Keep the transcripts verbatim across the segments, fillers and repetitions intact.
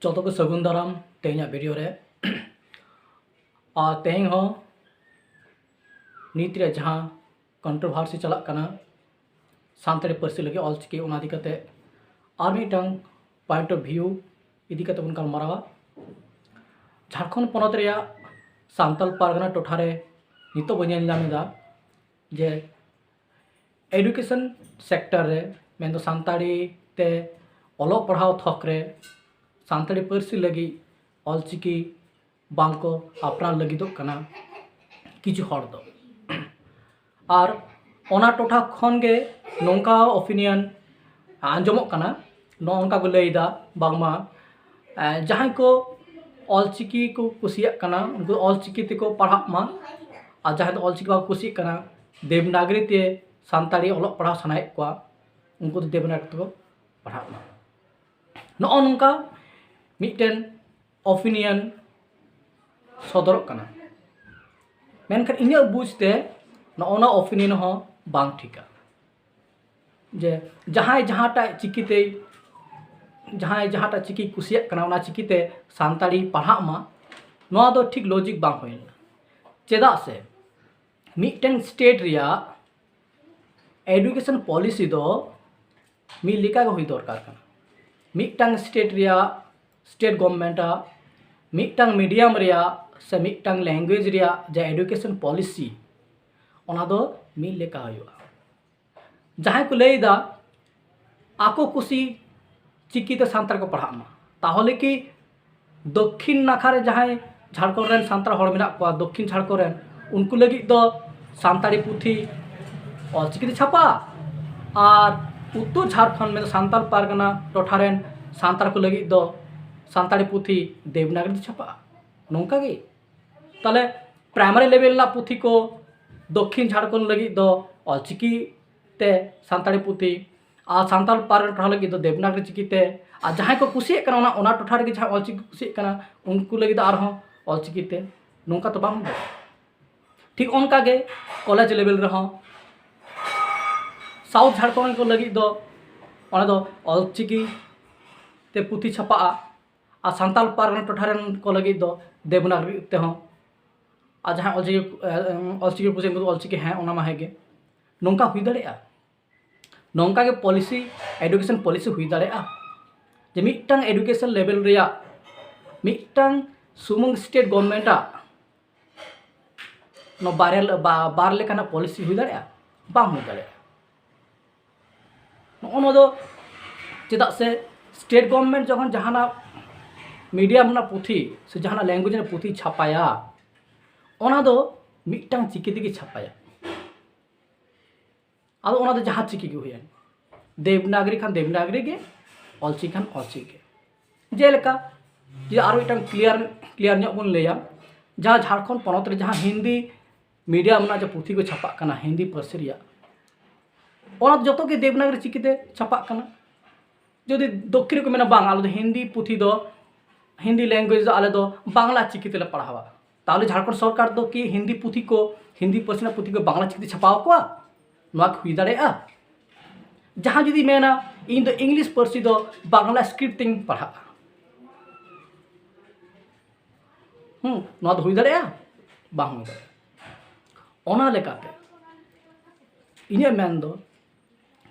ᱡᱚᱛᱚ ᱠᱚ ᱥᱟᱹᱜᱩᱱ ᱫᱟᱨᱟᱢ ᱛᱮᱦᱮᱧᱟᱜ ᱵᱷᱤᱰᱤᱭᱳ ᱨᱮ᱾ ᱟᱨ ᱛᱮᱦᱮᱧ ᱦᱚᱸ ᱱᱤᱛ ᱨᱮ ᱡᱟᱦᱟᱸ ᱠᱚᱱᱴᱨᱳᱵᱷᱟᱨᱥᱤ ᱪᱟᱞᱟᱜ ᱠᱟᱱᱟ ᱥᱟᱱᱛᱟᱲᱤ ᱯᱟᱹᱨᱥᱤ ᱞᱟᱹᱜᱤᱫ ᱚᱞᱪᱤᱠᱤ, ᱚᱱᱟ ᱤᱫᱤ ᱠᱟᱛᱮ ᱟᱨ ᱢᱤᱫᱴᱟᱝ ᱯᱚᱭᱮᱱᱴ ᱚᱯᱷ ᱵᱷᱤᱭᱩ ᱤᱫᱤ ᱠᱟᱛᱮ ᱵᱚᱱ ᱜᱟᱞᱢᱟᱨᱟᱣᱟ᱾ ᱡᱷᱟᱲᱠᱷᱚᱸᱰ ᱯᱚᱱᱚᱛ ᱨᱮᱭᱟᱜ ᱥᱟᱱᱛᱟᱲ ᱯᱟᱨᱜᱟᱱᱟ ᱴᱚᱴᱷᱟ ᱨᱮ ᱱᱤᱛᱚᱜ ᱵᱚᱱ ᱧᱮᱞ ᱧᱟᱢ ᱮᱫᱟ ᱡᱮ ᱮᱰᱩᱠᱮᱥᱚᱱ ᱥᱮᱠᱴᱚᱨ ᱨᱮ, ᱢᱮᱱᱫᱚ ᱥᱟᱱᱛᱟᱲᱤ ᱛᱮ ᱚᱞᱚᱜ ᱯᱟᱲᱦᱟᱣ ᱛᱷᱚᱠ ᱨᱮ ᱥᱟᱱᱛᱟᱲᱤ ᱯᱟᱹᱨᱥᱤ ᱞᱟᱹᱜᱤᱫ ᱚᱞᱪᱤᱠᱤ ᱵᱟᱝ ᱠᱚ ᱟᱯᱱᱟᱨ ᱞᱟᱹᱜᱤᱫᱚᱜ ᱠᱟᱱᱟ ᱠᱤᱪᱷᱩ ᱦᱚᱲ ᱫᱚ᱾ ᱟᱨ ᱚᱱᱟ ᱴᱚᱴᱷᱟ ᱠᱷᱚᱱ ᱜᱮ ᱱᱚᱝᱠᱟ ᱚᱯᱤᱱᱤᱭᱚᱱ ᱟᱸᱡᱚᱢᱚᱜ ᱠᱟᱱᱟ, ᱱᱚᱜᱼᱚ ᱱᱚᱝᱠᱟ ᱠᱚ ᱞᱟᱹᱭ ᱮᱫᱟ, ᱵᱟᱝᱢᱟ ᱮ, ᱡᱟᱦᱟᱸᱭ ᱠᱚ ᱚᱞᱪᱤᱠᱤ ᱠᱚ ᱠᱩᱥᱤᱭᱟᱜ ᱠᱟᱱᱟ, ᱩᱱᱠᱩ ᱚᱞᱪᱤᱠᱤ ᱛᱮᱠᱚ ᱯᱟᱲᱦᱟᱜ ᱢᱟ, ᱟᱨ ᱡᱟᱦᱟᱸᱭ ᱫᱚ ᱚᱞᱪᱤᱠᱤ ᱵᱟᱠᱚ ᱠᱩᱥᱤᱭᱟᱜ ᱠᱟᱱᱟ, ᱫᱮᱵᱽᱱᱟᱜᱽᱨᱤ ᱛᱮ ᱥᱟᱱᱛᱟᱲᱤ ᱚᱞᱚᱜ ᱯᱟᱲᱦᱟᱣ ᱥᱟᱱᱟᱭᱮᱫ ᱠᱚᱣᱟ, ᱩᱱᱠᱩ ᱫᱚ ᱫᱮᱵᱽᱱᱟᱜᱽᱨᱤ ᱛᱮᱠᱚ ᱯᱟᱲᱦᱟᱜ ᱢᱟ᱾ ᱱᱚᱜᱼᱚ ᱱᱚᱝᱠᱟ ᱢᱤᱫᱴᱮᱱ ᱚᱯᱤᱱᱤᱭᱚᱱ ᱥᱚᱫᱚᱨᱚᱜ ᱠᱟᱱᱟ᱾ ᱢᱮᱱᱠᱷᱟᱱ ᱤᱧᱟᱹᱜ ᱵᱩᱡᱽ ᱛᱮ ᱱᱚᱜᱼᱚ ᱱᱚᱣᱟ ᱚᱯᱤᱱᱤᱭᱚᱱ ᱦᱚᱸ ᱵᱟᱝ ᱴᱷᱤᱠᱟ᱾ ᱡᱮ ᱡᱟᱦᱟᱸᱭ ᱡᱟᱦᱟᱸᱴᱟᱜ ᱪᱤᱠᱤᱛᱮᱭ, ᱡᱟᱦᱟᱸᱭ ᱡᱟᱦᱟᱸᱴᱟᱜ ᱪᱤᱠᱤᱭ ᱠᱩᱥᱤᱭᱟᱜ ᱠᱟᱱᱟ, ᱚᱱᱟ ᱪᱤᱠᱤᱛᱮ ᱥᱟᱱᱛᱟᱲᱤ ᱯᱟᱲᱦᱟᱜ ᱢᱟ, ᱱᱚᱣᱟ ᱫᱚ ᱴᱷᱤᱠ ᱞᱚᱡᱤᱠ ᱵᱟᱝ ᱦᱩᱭ ᱞᱮᱱᱟ᱾ ᱪᱮᱫᱟᱜ ᱥᱮ ᱢᱤᱫᱴᱮᱱ ᱥᱴᱮᱴ ᱨᱮᱭᱟᱜ ᱮᱰᱩᱠᱮᱥᱚᱱ ᱯᱚᱞᱤᱥᱤ ᱫᱚ ᱢᱤᱫ ᱞᱮᱠᱟ ᱜᱮ ᱦᱩᱭ ᱫᱚᱨᱠᱟᱨ ᱠᱟᱱᱟ᱾ ᱢᱤᱫᱴᱟᱝ ᱥᱴᱮᱴ ᱨᱮᱭᱟᱜ, ᱥᱴᱮᱴ ᱜᱚᱵᱷᱢᱮᱱᱴᱟᱜ ᱢᱤᱫᱴᱟᱝ ᱢᱤᱰᱤᱭᱟᱢ ᱨᱮᱭᱟᱜ ᱥᱮ ᱢᱤᱫᱴᱟᱝ ᱞᱮᱝᱜᱩᱭᱮᱡᱽ ᱨᱮᱭᱟᱜ ᱡᱟ ᱮᱰᱩᱠᱮᱥᱚᱱ ᱯᱚᱞᱤᱥᱤ, ᱚᱱᱟ ᱫᱚ ᱢᱤᱫ ᱞᱮᱠᱟ ᱦᱩᱭᱩᱜᱼᱟ᱾ ᱡᱟᱦᱟᱸᱭ ᱠᱚ ᱞᱟᱹᱭ ᱮᱫᱟ ᱟᱠᱚ ᱠᱩᱥᱤ ᱪᱤᱠᱤᱛᱮ ᱥᱟᱱᱛᱟᱲ ᱠᱚ ᱯᱟᱲᱦᱟᱜ ᱢᱟ, ᱛᱟᱦᱚᱞᱮ ᱠᱤ ᱫᱚᱠᱠᱷᱤᱱ ᱱᱟᱠᱷᱟ ᱨᱮ ᱡᱟᱦᱟᱸᱭ ᱡᱷᱟᱲᱠᱷᱚᱸᱰ ᱨᱮᱱ ᱥᱟᱱᱛᱟᱲ ᱦᱚᱲ ᱢᱮᱱᱟᱜ ᱠᱚᱣᱟ, ᱫᱚᱠᱠᱷᱤᱱ ᱡᱷᱟᱲᱠᱷᱚᱸᱰ ᱨᱮᱱ, ᱩᱱᱠᱩ ᱞᱟᱹᱜᱤᱫ ᱫᱚ ᱥᱟᱱᱛᱟᱲᱤ ᱯᱩᱛᱷᱤ ᱚᱞᱪᱤᱠᱤ ᱛᱮ ᱪᱷᱟᱯᱟᱜᱼᱟ, ᱟᱨ ᱩᱛᱛᱚᱨ ᱡᱷᱟᱲᱠᱷᱚᱸᱰ, ᱢᱮᱱᱫᱚ ᱥᱟᱱᱛᱟᱲ ᱯᱟᱨᱜᱟᱱᱟ ᱴᱚᱴᱷᱟ ᱨᱮᱱ ᱥᱟᱱᱛᱟᱲ ᱠᱚ ᱞᱟᱹᱜᱤᱫ ᱫᱚ ᱥᱟᱱᱛᱟᱲᱤ ᱯᱩᱛᱷᱤ ᱫᱮᱵᱽᱱᱟᱜᱽᱨᱤ ᱛᱮ ᱪᱷᱟᱯᱟᱜᱼᱟ? ᱱᱚᱝᱠᱟ ᱜᱮ ᱛᱟᱦᱚᱞᱮ ᱯᱨᱟᱭᱢᱟᱨᱤ ᱞᱮᱵᱮᱞ ᱨᱮᱱᱟᱜ ᱯᱩᱛᱷᱤ ᱠᱚ ᱫᱚᱠᱠᱷᱤᱱ ᱡᱷᱟᱲᱠᱷᱚᱸᱰ ᱞᱟᱹᱜᱤᱫ ᱫᱚ ᱚᱞᱪᱤᱠᱤ ᱛᱮ ᱥᱟᱱᱛᱟᱲᱤ ᱯᱩᱛᱷᱤ, ᱟᱨ ᱥᱟᱱᱛᱟᱲ ᱯᱟᱨᱜᱟᱱᱟ ᱴᱚᱴᱷᱟ ᱞᱟᱹᱜᱤᱫ ᱫᱚ ᱫᱮᱵᱽᱱᱟᱜᱽᱨᱤ ᱪᱤᱠᱤ ᱛᱮ, ᱟᱨ ᱡᱟᱦᱟᱸᱭ ᱠᱚ ᱠᱩᱥᱤᱭᱟᱜ ᱠᱟᱱᱟ ᱚᱱᱟ, ᱚᱱᱟ ᱴᱚᱴᱷᱟ ᱨᱮᱜᱮ ᱡᱟᱦᱟᱸᱭ ᱚᱞᱪᱤᱠᱤ ᱠᱚ ᱠᱩᱥᱤᱭᱟᱜ ᱠᱟᱱᱟ ᱩᱱᱠᱩ ᱞᱟᱹᱜᱤᱫ ᱫᱚ ᱟᱨᱦᱚᱸ ᱚᱞᱪᱤᱠᱤ ᱛᱮ, ᱱᱚᱝᱠᱟ ᱛᱚ ᱵᱟᱝ ᱦᱩᱭ ᱫᱟᱲᱮᱭᱟᱜᱼᱟ᱾ ᱴᱷᱤᱠ ᱚᱱᱠᱟ ᱜᱮ ᱠᱚᱞᱮᱡᱽ ᱞᱮᱵᱮᱞ ᱨᱮᱦᱚᱸ ᱥᱟᱣᱩᱛᱷ ᱡᱷᱟᱲᱠᱷᱚᱸᱰ ᱠᱚ ᱞᱟᱹᱜᱤᱫ ᱫᱚ ᱚᱸᱰᱮ ᱫᱚ ᱚᱞᱪᱤᱠᱤ ᱛᱮ ᱯᱩᱛᱷᱤ ᱪᱷᱟᱯᱟᱜᱼᱟ, ᱟᱨ ᱥᱟᱱᱛᱟᱲ ᱯᱟᱨᱜᱟᱱᱟ ᱴᱚᱴᱷᱟ ᱨᱮᱱ ᱠᱚ ᱞᱟᱹᱜᱤᱫ ᱫᱚ ᱫᱮᱵᱽᱱᱟᱜᱽᱨᱤ ᱛᱮᱦᱚᱸ, ᱟᱨ ᱡᱟᱦᱟᱸᱭ ᱚᱞᱪᱤᱠᱤ ᱚᱞᱪᱤᱠᱤ ᱯᱩᱛᱷᱤ ᱩᱱᱠᱩ ᱫᱚ ᱚᱞᱪᱤᱠᱤ, ᱦᱮᱸ, ᱚᱱᱟ ᱢᱟ ᱦᱮᱸ ᱜᱮ᱾ ᱱᱚᱝᱠᱟ ᱦᱩᱭ ᱫᱟᱲᱮᱭᱟᱜᱼᱟ? ᱱᱚᱝᱠᱟ ᱜᱮ ᱯᱚᱞᱤᱥᱤ, ᱮᱰᱩᱠᱮᱥᱚᱱ ᱯᱚᱞᱤᱥᱤ ᱦᱩᱭ ᱫᱟᱲᱮᱭᱟᱜᱼᱟ ᱡᱮ ᱢᱤᱫᱴᱟᱝ ᱮᱰᱩᱠᱮᱥᱚᱱ ᱞᱮᱵᱮᱞ ᱨᱮᱭᱟᱜ ᱢᱤᱫᱴᱟᱝ ᱥᱩᱢᱩᱝ ᱥᱴᱮᱴ ᱜᱚᱵᱷᱚᱨᱱᱢᱮᱱᱴᱟᱜ ᱱᱚᱣᱟ ᱵᱟᱨᱭᱟ ᱞᱮ- ᱵᱟ- ᱵᱟᱨ ᱞᱮᱠᱟᱱᱟᱜ ᱯᱚᱞᱤᱥᱤ ᱦᱩᱭ ᱫᱟᱲᱮᱭᱟᱜᱼᱟ? ᱵᱟᱝ ᱦᱩᱭ ᱫᱟᱲᱮᱭᱟᱜᱼᱟ᱾ ᱱᱚᱜᱼᱚ ᱱᱚᱣᱟ ᱫᱚ ᱪᱮᱫᱟᱜ ᱥᱮ ᱥᱴᱮᱴ ᱜᱚᱵᱷᱚᱨᱱᱢᱮᱱᱴ ᱡᱚᱠᱷᱚᱱ ᱡᱟᱦᱟᱱᱟᱜ ᱢᱤᱰᱤᱭᱟᱢ ᱨᱮᱱᱟᱜ ᱯᱩᱛᱷᱤ ᱥᱮ ᱡᱟᱦᱟᱱᱟᱜ ᱞᱮᱝᱜᱩᱭᱮᱡᱽ ᱨᱮᱱᱟᱜ ᱯᱩᱛᱷᱤ ᱪᱷᱟᱯᱟᱭᱟ, ᱚᱱᱟ ᱫᱚ ᱢᱤᱫᱴᱟᱝ ᱪᱤᱠᱤ ᱛᱮᱜᱮ ᱪᱷᱟᱯᱟᱭᱟ᱾ ᱟᱫᱚ ᱚᱱᱟ ᱫᱚ ᱡᱟᱦᱟᱸ ᱪᱤᱠᱤ ᱜᱮ ᱦᱩᱭᱮᱱ, ᱫᱮᱵᱽᱱᱟᱜᱽᱨᱤ ᱠᱷᱟᱱ ᱫᱮᱵᱽᱱᱟᱜᱽᱨᱤ ᱜᱮ, ᱚᱞᱪᱤᱠᱤ ᱠᱷᱟᱱ ᱚᱞᱪᱤᱠᱤ ᱜᱮ᱾ ᱡᱮᱞᱮᱠᱟ ᱡᱩᱫᱤ ᱟᱨᱚ ᱢᱤᱫᱴᱟᱝ ᱠᱞᱤᱭᱟᱨ ᱠᱞᱤᱭᱟᱨ ᱧᱚᱜ ᱵᱚᱱ ᱞᱟᱹᱭᱟ, ᱡᱟᱦᱟᱸ ᱡᱷᱟᱲᱠᱷᱚᱸᱰ ᱯᱚᱱᱚᱛ ᱨᱮ ᱡᱟᱦᱟᱸ ᱦᱤᱱᱫᱤ ᱢᱤᱰᱤᱭᱟᱢ ᱨᱮᱱᱟᱜ ᱡᱮ ᱯᱩᱛᱷᱤ ᱠᱚ ᱪᱷᱟᱯᱟᱜ ᱠᱟᱱᱟ ᱦᱤᱱᱫᱤ ᱯᱟᱹᱨᱥᱤ ᱨᱮᱭᱟᱜ, ᱚᱱᱟ ᱫᱚ ᱡᱚᱛᱚ ᱜᱮ ᱫᱮᱵᱽᱱᱟᱜᱽᱨᱤ ᱪᱤᱠᱤᱛᱮ ᱪᱷᱟᱯᱟᱜ ᱠᱟᱱᱟ᱾ ᱡᱩᱫᱤ ᱫᱚᱠᱠᱷᱤᱱ ᱨᱮᱠᱚ ᱢᱮᱱᱟ, "ᱵᱟᱝ, ᱟᱞᱮ ᱫᱚ ᱦᱤᱱᱫᱤ ᱯᱩᱛᱷᱤ ᱫᱚ, ᱦᱤᱱᱫᱤ ᱞᱮᱝᱜᱩᱭᱮᱡᱽ ᱫᱚ ᱟᱞᱮ ᱫᱚ ᱵᱟᱝᱞᱟ ᱪᱤᱠᱤ ᱛᱮᱞᱮ ᱯᱟᱲᱦᱟᱣᱟ", ᱛᱟᱦᱚᱞᱮ ᱡᱷᱟᱲᱠᱷᱚᱸᱰ ᱥᱚᱨᱠᱟᱨ ᱫᱚ ᱠᱤ ᱦᱤᱱᱫᱤ ᱯᱩᱛᱷᱤ ᱠᱚ, ᱦᱤᱱᱫᱤ ᱯᱟᱹᱨᱥᱤ ᱨᱮᱱᱟᱜ ᱯᱩᱛᱷᱤ ᱠᱚ ᱵᱟᱝᱞᱟ ᱪᱤᱠᱤᱛᱮ ᱪᱷᱟᱯᱟᱣ ᱠᱚᱣᱟ? ᱱᱚᱣᱟ ᱠᱤ ᱦᱩᱭ ᱫᱟᱲᱮᱭᱟᱜᱼᱟ? ᱡᱟᱦᱟᱸ ᱡᱩᱫᱤ ᱢᱮᱱᱟ, "ᱤᱧ ᱫᱚ ᱤᱝᱞᱤᱥ ᱯᱟᱹᱨᱥᱤ ᱫᱚ ᱵᱟᱝᱞᱟ ᱥᱠᱨᱤᱯᱴ ᱛᱤᱧ ᱯᱟᱲᱦᱟᱜᱼᱟ", ᱦᱩᱸ, ᱱᱚᱣᱟ ᱫᱚ ᱦᱩᱭ ᱫᱟᱲᱮᱭᱟᱜᱼᱟ? ᱵᱟᱝ ᱦᱩᱭ ᱫᱟᱲᱮᱭᱟᱜᱼᱟ᱾ ᱚᱱᱟ ᱞᱮᱠᱟᱛᱮ ᱤᱧᱟᱹᱜ ᱢᱮᱱ ᱫᱚ,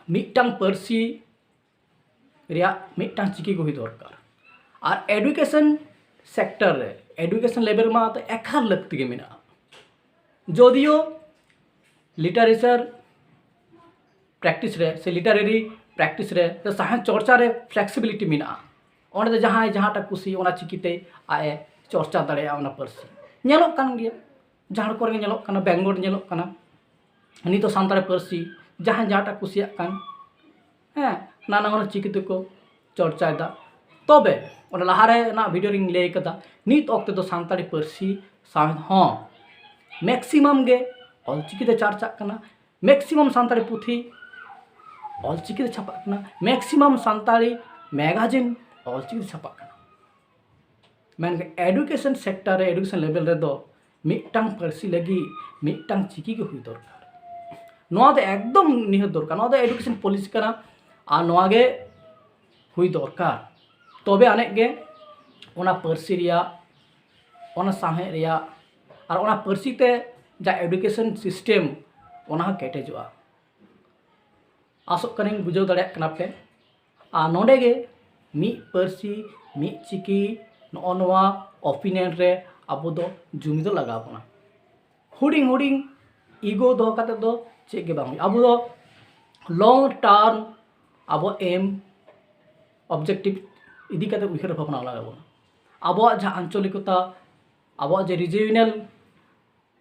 ᱢᱤᱫᱴᱟᱝ ᱯᱟᱹᱨᱥᱤ ᱨᱮᱭᱟᱜ ᱢᱤᱫᱴᱟᱝ ᱪᱤᱠᱤ ᱜᱮ ᱦᱩᱭ ᱫᱚᱨᱠᱟᱨ᱾ ᱟᱨ ᱮᱰᱩᱠᱮᱥᱚᱱ ᱥᱮᱠᱴᱚᱨ ᱨᱮ, ᱮᱰᱩᱠᱮᱥᱚᱱ ᱞᱮᱵᱮᱞ ᱢᱟ ᱛᱚ ᱮᱠᱟᱞ ᱞᱟᱹᱠᱛᱤ ᱜᱮ ᱢᱮᱱᱟᱜᱼᱟ᱾ ᱡᱳᱫᱤᱭᱳ ᱞᱤᱴᱟᱨᱮᱪᱟᱨ ᱯᱨᱮᱠᱴᱤᱥ ᱨᱮ ᱥᱮ ᱞᱤᱴᱟᱨᱮᱨᱤ ᱯᱨᱮᱠᱴᱤᱥ ᱨᱮ ᱥᱮ ᱥᱟᱶᱦᱮᱫ ᱪᱚᱨᱪᱟ ᱨᱮ ᱯᱷᱞᱮᱠᱥᱤᱵᱤᱞᱤᱴᱤ ᱢᱮᱱᱟᱜᱼᱟ᱾ ᱚᱸᱰᱮ ᱫᱚ ᱡᱟᱦᱟᱸᱭ ᱡᱟᱦᱟᱸᱴᱟᱜ ᱠᱩᱥᱤ ᱚᱱᱟ ᱪᱤᱠᱤᱛᱮ ᱟᱡ ᱮ ᱪᱚᱨᱪᱟ ᱫᱟᱲᱮᱭᱟᱜᱼᱟ ᱚᱱᱟ ᱯᱟᱹᱨᱥᱤ᱾ ᱧᱮᱞᱚᱜ ᱠᱟᱱ ᱜᱮᱭᱟ, ᱡᱷᱟᱲᱠᱷᱚᱸᱰ ᱨᱮ ᱧᱮᱞᱚᱜ ᱠᱟᱱᱟ, ᱵᱮᱝᱜᱚᱞ ᱨᱮ ᱧᱮᱞᱚᱜ ᱠᱟᱱᱟ᱾ ᱱᱤᱛᱚᱜ ᱥᱟᱱᱛᱟᱲᱤ ᱯᱟᱹᱨᱥᱤ ᱡᱟᱦᱟᱸᱭ ᱡᱟᱦᱟᱸᱴᱟᱜ ᱠᱩᱥᱤᱭᱟᱜ ᱠᱟᱱ, ᱦᱮᱸ, ᱱᱟᱱᱟ ᱦᱩᱱᱟᱹᱨ ᱪᱤᱠᱤ ᱛᱮᱠᱚ ᱪᱚᱨᱪᱟᱭᱮᱫᱟ᱾ ᱛᱚᱵᱮ ᱚᱱᱟ ᱞᱟᱦᱟ ᱨᱮᱱᱟᱜ ᱵᱷᱤᱰᱤᱭᱳ ᱨᱤᱧ ᱞᱟᱹᱭ ᱠᱟᱫᱟ, ᱱᱤᱛ ᱚᱠᱛᱮ ᱫᱚ ᱥᱟᱱᱛᱟᱲᱤ ᱯᱟᱹᱨᱥᱤ ᱥᱟᱶᱦᱮᱫ ᱦᱚᱸ ᱢᱮᱠᱥᱤᱢᱟᱢ ᱜᱮ ᱚᱞᱪᱤᱠᱤ ᱛᱮ ᱪᱟᱨᱪᱟᱜ ᱠᱟᱱᱟ᱾ ᱢᱮᱠᱥᱤᱢᱟᱢ ᱥᱟᱱᱛᱟᱲᱤ ᱯᱩᱛᱷᱤ ᱚᱞᱪᱤᱠᱤ ᱛᱮ ᱪᱷᱟᱯᱟᱜ ᱠᱟᱱᱟ᱾ ᱢᱮᱠᱥᱤᱢᱟᱢ ᱥᱟᱱᱛᱟᱲᱤ ᱢᱮᱜᱟᱡᱤᱱ ᱚᱞᱪᱤᱠᱤ ᱛᱮ ᱪᱷᱟᱯᱟᱜ ᱠᱟᱱᱟ᱾ ᱢᱮᱱᱠᱷᱟᱱ ᱮᱰᱩᱠᱮᱥᱚᱱ ᱥᱮᱠᱴᱚᱨ ᱨᱮ, ᱮᱰᱩᱠᱮᱥᱚᱱ ᱞᱮᱵᱮᱞ ᱨᱮᱫᱚ ᱢᱤᱫᱴᱟᱝ ᱯᱟᱹᱨᱥᱤ ᱞᱟᱹᱜᱤᱫ ᱢᱤᱫᱴᱟᱝ ᱪᱤᱠᱤ ᱜᱮ ᱦᱩᱭ ᱫᱚᱨᱠᱟᱨ᱾ ᱱᱚᱣᱟ ᱫᱚ ᱮᱠᱫᱚᱢ ᱱᱤᱦᱟᱹᱛ ᱫᱚᱨᱠᱟᱨ᱾ ᱱᱚᱣᱟ ᱫᱚ ᱮᱰᱩᱠᱮᱥᱚᱱ ᱯᱚᱞᱤᱥᱤ ᱠᱟᱱᱟ, ᱟᱨ ᱱᱚᱣᱟ ᱜᱮ ᱦᱩᱭ ᱫᱚᱨᱠᱟᱨ᱾ ᱛᱚᱵᱮ ᱟᱹᱱᱤᱡ ᱜᱮ ᱚᱱᱟ ᱯᱟᱹᱨᱥᱤ ᱨᱮᱭᱟᱜ, ᱚᱱᱟ ᱥᱟᱶᱦᱮᱫ ᱨᱮᱭᱟᱜ, ᱟᱨ ᱚᱱᱟ ᱯᱟᱹᱨᱥᱤ ᱛᱮ ᱡᱟ education system, ᱚᱱᱟ ᱦᱚᱸ ᱠᱮᱴᱮᱡᱚᱜᱼᱟ᱾ ᱟᱥᱚᱜ ᱠᱟᱹᱱᱟᱹᱧ ᱵᱩᱡᱷᱟᱹᱣ ᱫᱟᱲᱮᱭᱟᱜ ᱠᱟᱱᱟ ᱯᱮ᱾ ᱟᱨ ᱱᱚᱰᱮ ᱜᱮ ᱢᱤᱫ ᱯᱟᱹᱨᱥᱤ, ᱢᱤᱫ ᱪᱤᱠᱤ, ᱱᱚᱜᱼᱚ ᱱᱚᱣᱟ opinion ᱨᱮ ᱟᱵᱚ ᱫᱚ ᱡᱩᱢᱤᱫᱚᱜ ᱞᱟᱜᱟᱣ ᱵᱚᱱᱟ᱾ ᱦᱩᱰᱤᱧ ᱦᱩᱰᱤᱧ ego ᱫᱚᱦᱚ ᱠᱟᱛᱮ ᱫᱚ ᱪᱮᱫ ᱜᱮ ᱵᱟᱝ ᱦᱩᱭᱩᱜᱼᱟ᱾ ᱟᱵᱚ ᱫᱚ long term ᱟᱵᱚ aim, objective ᱤᱫᱤ ᱠᱟᱛᱮ ᱩᱭᱦᱟᱹᱨ ᱵᱷᱟᱵᱽᱱᱟ ᱞᱟᱜᱟᱣ ᱵᱚᱱᱟ᱾ ᱟᱵᱚᱣᱟᱜ ᱡᱟᱦᱟᱸ ᱟᱧᱪᱚᱞᱤᱠᱚᱛᱟ, ᱟᱵᱚᱣᱟᱜ ᱡᱮ regional,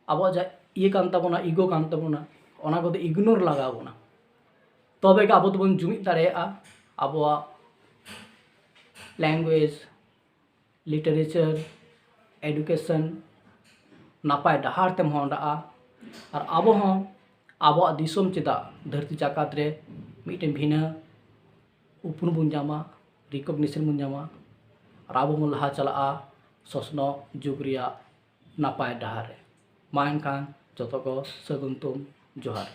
ᱟᱵᱚᱣᱟᱜ ᱡᱟᱦᱟᱸ ᱤᱭᱟᱹ ᱠᱟᱱ ᱛᱟᱵᱚᱱᱟ, ego ᱠᱟᱱ ᱛᱟᱵᱚᱱᱟ, ᱚᱱᱟ ᱠᱚᱫᱚ ignore ᱞᱟᱜᱟᱣ ᱵᱚᱱᱟ᱾ ᱛᱚᱵᱮ ᱜᱮ ᱟᱵᱚ ᱫᱚᱵᱚᱱ ᱡᱩᱢᱤᱫ ᱫᱟᱲᱮᱭᱟᱜᱼᱟ, ᱟᱵᱚᱣᱟᱜ language, literature, education ᱱᱟᱯᱟᱭ ᱰᱟᱦᱟᱨ ᱛᱮ ᱢᱚᱦᱰᱟᱜᱼᱟ᱾ ᱟᱨ ᱟᱵᱚ ᱦᱚᱸ ᱟᱵᱚᱣᱟᱜ ᱫᱤᱥᱚᱢ ᱪᱮᱫᱟᱜ ᱫᱷᱟᱹᱨᱛᱤ ᱡᱟᱠᱟᱛ ᱨᱮ ᱢᱤᱫᱴᱮᱱ ᱵᱷᱤᱱᱟᱹ ᱩᱯᱨᱩᱢ ᱵᱚᱱ ᱧᱟᱢᱟ, recognition ᱵᱚᱱ ᱧᱟᱢᱟ, ᱟᱨ ᱟᱵᱚ ᱵᱚᱱ ᱞᱟᱦᱟ ᱪᱟᱞᱟᱜᱼᱟ ᱥᱚᱥᱱᱚᱜ ᱡᱩᱜᱽ ᱨᱮᱭᱟᱜ ᱱᱟᱯᱟᱭ ᱰᱟᱦᱟᱨ ᱨᱮ᱾ ᱢᱟ ᱮᱱᱠᱷᱟᱱ ᱡᱚᱛᱚ ᱠᱚ ᱥᱟᱹᱜᱩᱱ ᱛᱩᱢ ᱡᱚᱦᱟᱨ᱾